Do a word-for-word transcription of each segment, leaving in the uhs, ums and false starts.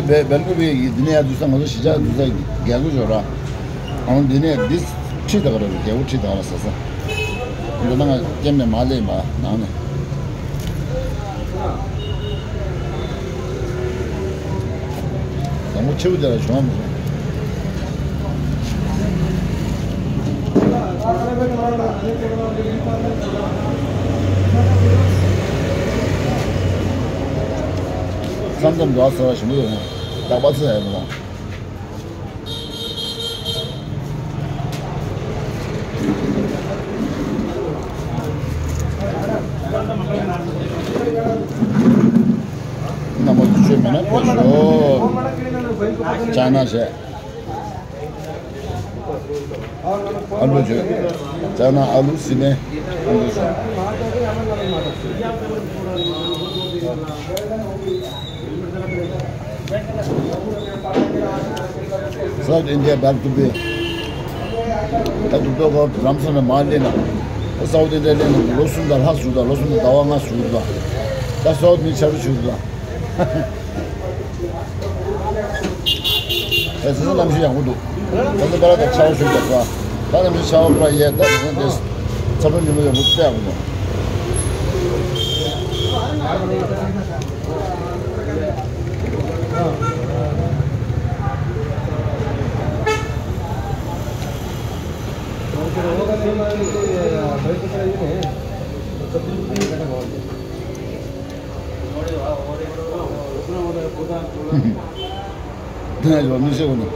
བལ་བལ་ཀུ་པའི་འདི་ནས་ཡར་འཛུལ་ས། ང་ཚོ་གཞིས་ཆགས་འཛུལ་ས་རྒྱལ་སྒོ་ཞོར་ར། ཨང་འདི་ནས་འདི་ཁྲིད་ད་ག་ར་རྒྱལ་སྒོ་ཁྲིད་ད་ག་ར་ཟེར་ས། འདི་ན་ང་སྐྱེམས་ནས་མ་སླེབས་པ་ནང་ནས། བཟང་པོ་ཆེ་བོ་དེ་ལ་བྱུང་བ་མི་རེད། མཚམས་མཚམས་འདུག་ཟེར་བ་ཞིག་མི་འདུག་རྟག་པར་ཚེ་ཡག་པོ་དང་། རྣམ་པ་ཚོ་ཆོས་མེད་ན་ཕེབས་ཤོག་ཅ་ན་བྱས། ཨ་ལུ་བྱས། ཅ་ན་ཨ་ལུ་སི་ནས་ཨ་ལུ་བྱས། South India back to bay. ད་དུ་པེ་གོ་རམ་སོང་ནས་མ་ལེན་ན། South India ལེན་ན་ལོ་གསུམ་དང་ལྷག་ཞུ་དང་ལོ་གསུམ་དང་ཟླ་བ་ལྔ་ཞུ་དང་། ད་South ནི་ཆ་རུ་ཞུ་དང་། ད་ཚེ་ས་གནམ་གཤིས་ཡག་པོ་འདུག་ད་ཚེ་པ་ར་ད་ཆར་ཞུ་དང་ས། ད་གནམ་གཤིས་ཆར་པ་ར་ཡས་ད་ཚེ་ས་དེ་ཚ་པོ་ཉི་མ་ཡག་པོ་ཏེ་ཡག་པོ་འདུག་དེ་ཡང་མི་ཤེས་གོ་ནི།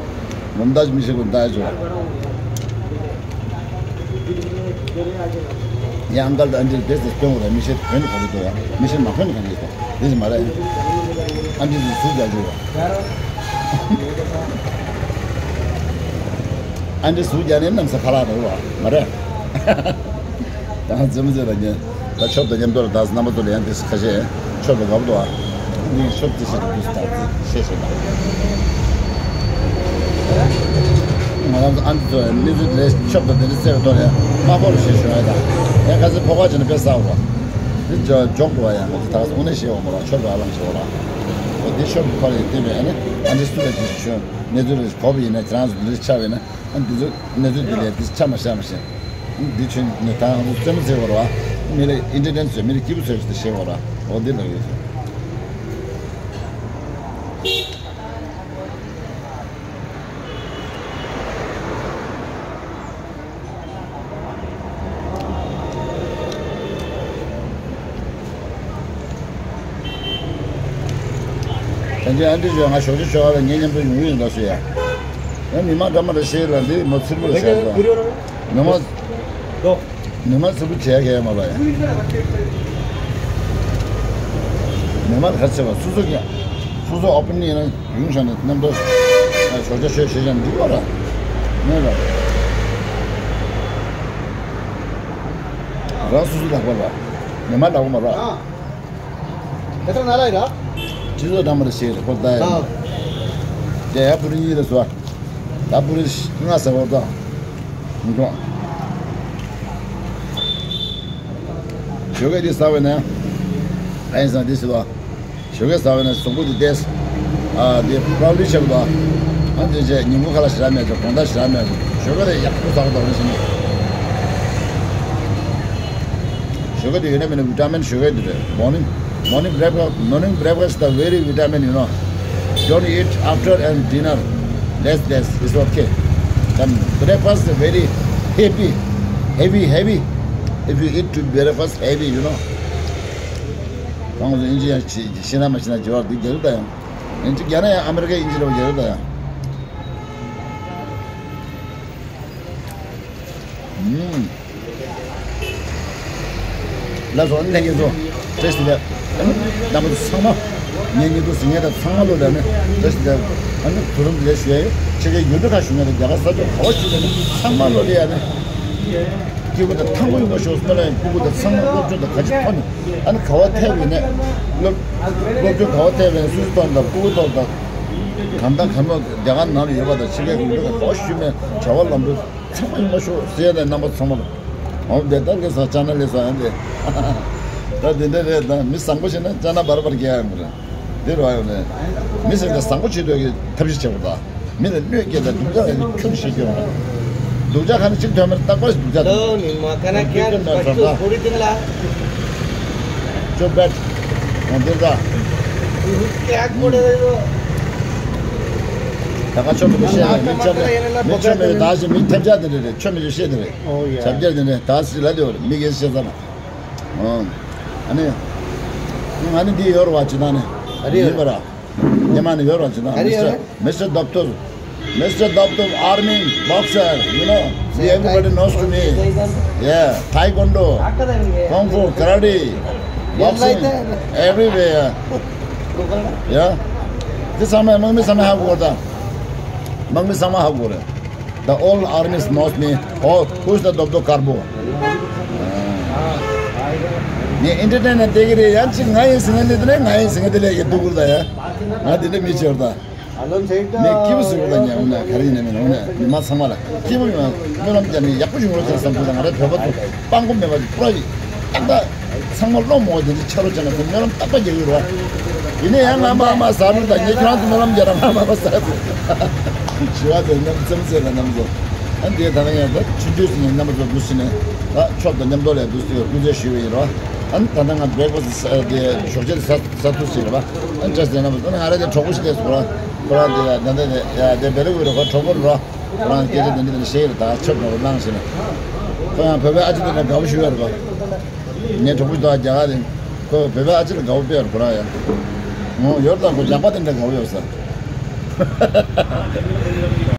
ལོ་མདའ་མི་ཤེས་གོ་ནི་ད་ཡ་ཅོ། ཡང་འགལ་དུ་ཨ་འདྲེ་བེད་དེ་སྟོན་གོ་ར་མི་ཤེས་གོན་ག་རེ་དོ་ཡ། མི་ཤེས་མ་གོན་ག་རེ་དོ། དེ་མ་རེད། ཨ་འདྲེ་དེ་ཟུག་རྒྱག་རྒྱུ་ཡ། ཨ་འདྲེ་ཟུག་རྒྱག་ནས་གནམ་ས་ཁ་ལག་རེད་བ་མ་རེད། ད་རྩེད་མོ་རྩེ་ལ་ཉན། ད་ཆོབ་དང་མཉམ་དུ་ལ་ད་རྣམ་པ་ཚོ་ལ་ཡང་དེ་ཁ་ཤས་ཆོབ་ལ་དགའ་པོ་འདུག་ཨ། འདི་ཆོབ་ཙི་ཤེས་ཀྱི་འདུག་ད་ཤེས་ཤེས་དང་། ང་རང་ཚོ་ཨ་འདི་ཚོ་གནས་ཚུལ་ལས་ཆོབ་དང་དེ་འདྲ་རྩེ་བའི་ཐོག་ནས་མ་ཕོག་རུ་ཞེས་ཞུ་ཡ་དང་། ཡང་ཁ་སང་ཕོག་པ་བྱས་ན་དཔེ་བསགས་པ། འདི་ཇོ་ཇོག་འགྲོ་བ་ཡང་ང་ཚོ་ད་ག་ས་དངོས་གནས་ཤེས་པ་མོ་རང་ཆོབ་ལ་ཨ་ལམ་ཞེས་པ་ལ། འདི་ཆོབ་ཀྱི་ཁ་ལ་ཡི་བལྟས་པས་ཨ་ནི་ཨ་འདི་སུ་ལ་ཅིག་ཞུ་གནས་ཚུལ་རེ་གོ་བ་ཡིན་ན་ཁྱེད་རང་ཚོ་འདི་འདྲ་ཆགས་པས་ན། ཨ་འདི་ཚོ་གནས་ཚུལ་འདི་ལས་འདི་ཆ་མ་ཤ་མ་ཤེས། འདི་ཆུ་ནི་ད་ང་ཚོ་རྩེད་མོ་རྩེ་བར་བ། མི་ལ་ཨིན་ཊར་ཊེན་བཟོས་མི་ལ་སྐྱིད་པོ་བཟོས་ཤིག་ཏུ་ཤེས་བར་བ། འོ་འདི་ལ་ཡོད་ཚོད། ད་ཅི་ཨ་འདྲི་བྱོས། ང་ཞོགས་ཇ་ཞོགས་ལ་ངའི་མཉམ་དུ་ཡོང་གི་ཡིན་ད་ཟེར་ཡ། ཡང་མི་མང་འདྲ་མ་འདྲ་ཤེས་ལ་འདི་མོ་ཚིར་པོ་ལ་བཤད་དོ། མི་མང་། མི་མང་ཚིར་པོ་བྱས་ཁེ་མ་ལ་ཡ། མི་མང་ག་ཚེ་བ་སོ་སོ་ཀྱང་། སོ་སོ་ཨོ་པན་ཡིན་ན་ཡོང་བཞག་ནས་མཉམ་དུ་ཞོགས་ཇ་ཤོད་བྱེད་བཞག་འདུག་བ་ལ། མེད་ལ། རང་སོ་སོ་ལག་པ་ལ། མི་མང་ལག་པ་མ་ར། དེ་ཚོ་ན་ལ་ཡིན་ར། སྤྱི་ཚོགས་འདྲ་མ་རེད་ཤེས་རེད་ཁོ་ད་ཡ། ཨ། དེ་ཡ་པུ་རི་གཉིས་རེད་སོ། ད་པུ་རི་ལྔ་ཟེར་བ་ད། མི་འགྲོ། ཞོགས་ཀས་འདི་ཟ་བས་ན། ཨ་ཡིན་ཟ་འདི་ཟེར་བ། ཞོགས་ཀས་ཟ་བས་ན་གཟུགས་པོ་འདི་བདེ། ཨ་འདི་པ་ལི་ཤི་བྱེད་དགོས། ཨ་འདི་བྱས་ཉིན་གུང་ཁ་ལག་ཞེ་དྲག་མེད་ཅོག་དགོང་དག་ཞེ་དྲག་མེད་ཅོག་ཞོགས་ཀས་དེ་ཡག་པོ་ཟ་བ་དང་ཞིམ། ཞོགས་ཀས་དེ་ཡོད་ན་མེད་ན་བི་ཊ་མིན་ཞོགས་ཀས་དེ་རེད། Morning, morning breakfast, morning breakfast is very vitamin, you know. Don't eat after and dinner. Less, less, it's okay. Then breakfast is very heavy, heavy, heavy. If you eat to breakfast heavy, you know. གང་ཟེར་ཨིན་ཇི་ཡང་ཤེས་ན་མ་ཤེས་ན་བརྗེ་བར་འདི་རྒྱལ་ལ་ཡང་། ཨིན་ཇི་རྒྱ་ནག་ཡང་ཨ་མེ་རི་ཀའི་ཨིན་ཇི་ལ་བརྗེ་བར་ཡང་། ལགས་སོ། ལྷན་རྒྱས་ཚོ། བཀྲ་ཤིས་བདེ་ལེགས། རྣམ་པ་ཚོ་ཚང་མ། ངའི་ཉིན་ཐོ་གཟིགས་མཁན་དང་ཚང་མ་ལོ་ལ་ནི་བཀྲ་ཤིས་བདེ་ལེགས། ཨ་ནི་དུས་རིམ་རེ་ཞུ་ཡ་ཡོད། ཕྱི་རྒྱལ་ཡུལ་གྲུ་ཁག་བཞུགས་མཁན་དང་རྒྱ་གར་ས་ཕྱོགས་ག་བ་བཞུགས་མཁན་ཚང་མ་ལོ་ལ་ཡ་ནི། སྐྱིད་པོ་དང་ཐང་པོ་ཡོང་བ་ཤོག་སྨོན་ལམ་ཡང་སྐུ་ཁུག་དང་ཚང་མ་སློབ་སྦྱོང་དང་ག་ཅི་ཐོག་ནས་ཨ་ནི་ག་བ་ཐེབས་ཡོད་ནས་སློབ་སློབ་སྦྱོང་ག་བ་ཐེབས་ཡོད་ནས་སུ་སུ་ཐོག་ནས་དང་སྐུ་ཁུག་ཐོག་དང་གང་དང་གང་མོ་རྒྱ་གར་ནང་ལ་ཡོད་པ་དང་ཕྱི་རྒྱལ་ཡུལ་གྲུ་ཁག་ག་བ་བཞུགས་མཁན་བྱ་བ་ལམ་འགྲོ་ཚང་མ་ཡོང་བ་ཤོག་ཟེར་ནས་རྣམ་པ་ཚང་མ་ལ་འོ་དེ་ལྟར་ལས་སོང་ཅ་ན་ལས་སོང་ཡང་དེ་ད་དེ་འདྲ་རེད། ད་མི་བཟང་པོ་ཞིག་ན་ཅ་ན་བར་བར་རྒྱག་ཡ་མི་རེད། འདི་རུ་ཡོང་ནས། མི་ཟེར་ནས་བཟང་པོ་བྱེད་འདོད་ཀྱི་ཐབས་ཤེས་བྱེད་དགོས་ད། མི་ལ་གནོད་སྐྱེལ་ད་སྡུག་ཅག་ཡིན་ཁྱོད་ཤེས་ཀྱི་ཡོང་། སྡུག་ཅག་ཁ་ནས་གཅིག་ཐོན་མར་རྟག་པར་སྡུག་ཅག་ཐོན། ལོ་ནི་མ་ཁ་ན་ཁྱེད་ཁྱེད་ཁོ་རི་ཏིང་ལ། ཅོ་བེད། ཡང་འདིར་ད། ཀྱག་ཀོ་རེ་རེ་རོ། ད་ག་ཆོ་མི་དེ་བཤད་ནས་མི་ཆོ་མི་མི་ཆོ་མི་ད་ཞིག་མི་ཐེབས་ཆག་དེ་རེ་རེ་ཆོ་མི་ཆོ་བཤད་དེ་རེད། ཨོ་ཡ། ཆབ་རྒྱལ་དེ་རེད་ད་སྲིད་ལ་དེ་བར་མི་གེ་བཤད་ས་ན། ཨོ། ཨ་ནི། ང་ནི་འདི་ཡོར་བ་ཅི་ད་ནི། ཨ་རེ། ཡིན་པ་ར། ཉི་མ་ནི་ཡོར་བ་ཅི་ད། ཨ་རེ། མིས་ཊར་མིས་ཊར་དོག་ཏོར། Mister Doctor, army, boxer, you know, see, everybody knows to me. Yeah, taekwondo, kung fu, karate, boxing, everywhere. Yeah. This time, དམག་མི་ཚང་མ་ཧ་གོ་ད། དམག་མི་ཚང་མ་ཧ་གོ་རེད། The all armies knows me. Oh, who's the Doctor Karbo? ངས་ཨེན་ཊར་ཊེན་ནར་བལྟས་ཀྱི་རེད། ཡང་གཅིག་ང་ཡིན་ཟེར་ན་ནི་དེ་ནས་ང་ཡིན་ཟེར་ན་དེ་ལས་ཀྱི་སྡུག་གུར་ད་ཡ། ང་དེ་འདྲ་མི་བྱེད་པར་ད། ངས་སྐྱིད་པོ་བཟོས་པ་དང་ཉལ་འོང་ན་ག་རེ་ཡིན་ན་མིན་འོང་ན་མི་མང་ཚང་མ་ལ་སྐྱིད་པོ་ཡོང་སྨོན་ལམ་རྒྱག་ནས་ཡག་པོ་བྱུང་རོགས་བྱས་བསམ་ཚུལ་དང་ང་རའི་བོད་པ་ཚོ་སྤྲང་པོ་མེད་པ་ཅིག་པུ་ར་ཡིན། ཏག་ཏག་ཚང་མ་བློ་མོ་དེ་འདྲ་ཆ་རོགས་བྱས་ན་ཚོ་སྨོན་ལམ་རྟག་པ་རྒྱག་གི་རེད་བ། ཡིན་ནའི་ཡང་ང་མ་མ་ཟ་རུ་དང་ངས་ཁྱོད་རང་ཚོ་སྨོན་ལམ་རྒྱག་ར་ང་མ་མ་ཟ་ཚེ་ཞི་བ་ཚེ་རྣམ་རྩེ་མོ་ཚེ་ལ་རྣམ་ཚོ། ཨ་འདི་ད་ནང་ཡང་ད་ཆུ་འདུས་སུ་ནས་རྣམ་པ་ཚོ་འདུས་སུ་ནས་ད་ཆོབ་དང་མཉམ་དུ་ལས་འདུས་སུ་སྐུ་ཚེ་ཞུ་བའི་ཡིན་རོ། ཨ་ནི་ད་ལྟ་ང་བྷི་རེག་ཕ་སི་དེ་ཞོགས་ཇ་ཟ་ཐུབ་ཟེར་ར་བ། ཨ་ནི་ཅེས་ཟེར་རྣམ་པ་ཚོ་ང་ར་དེ་གྲོགས་པོ་ཞིག་དེ་སོ་ར་ཁོ་རང་དེ་ཡ་ད་ད་དེ་ཡ་དེ་བེ་ལི་བི་རོ་ཁོ་གྲོགས་པོ་རོ། ཁོ་རང་སྐད་ཆ་དེ་འདྲ་དེ་འདྲ་བཤད་ཡོད་ད་ཆོབ་ནོར་བླངས་ཟེར་ནས། ཁོ་ཡང་བོད་པའི་ཨ་ཅེ་དེ་འདྲ་དགའ་བོ་ཞུ་ཡོད་རེད་བ། ངའི་གྲོགས་པོ་དང་རྒྱ་གར་རེད། ཁོ་བོད་པའི་ཨ་ཅེ་ལ་དགའ་བོ་དཔེ་ཡོད་ཁོ་རང་ཡང་། ངོ་ཡོད་ད་ཁོ་ཇག་པ་དེ་འདྲ་དགའ་བོ་ཡོད་ས།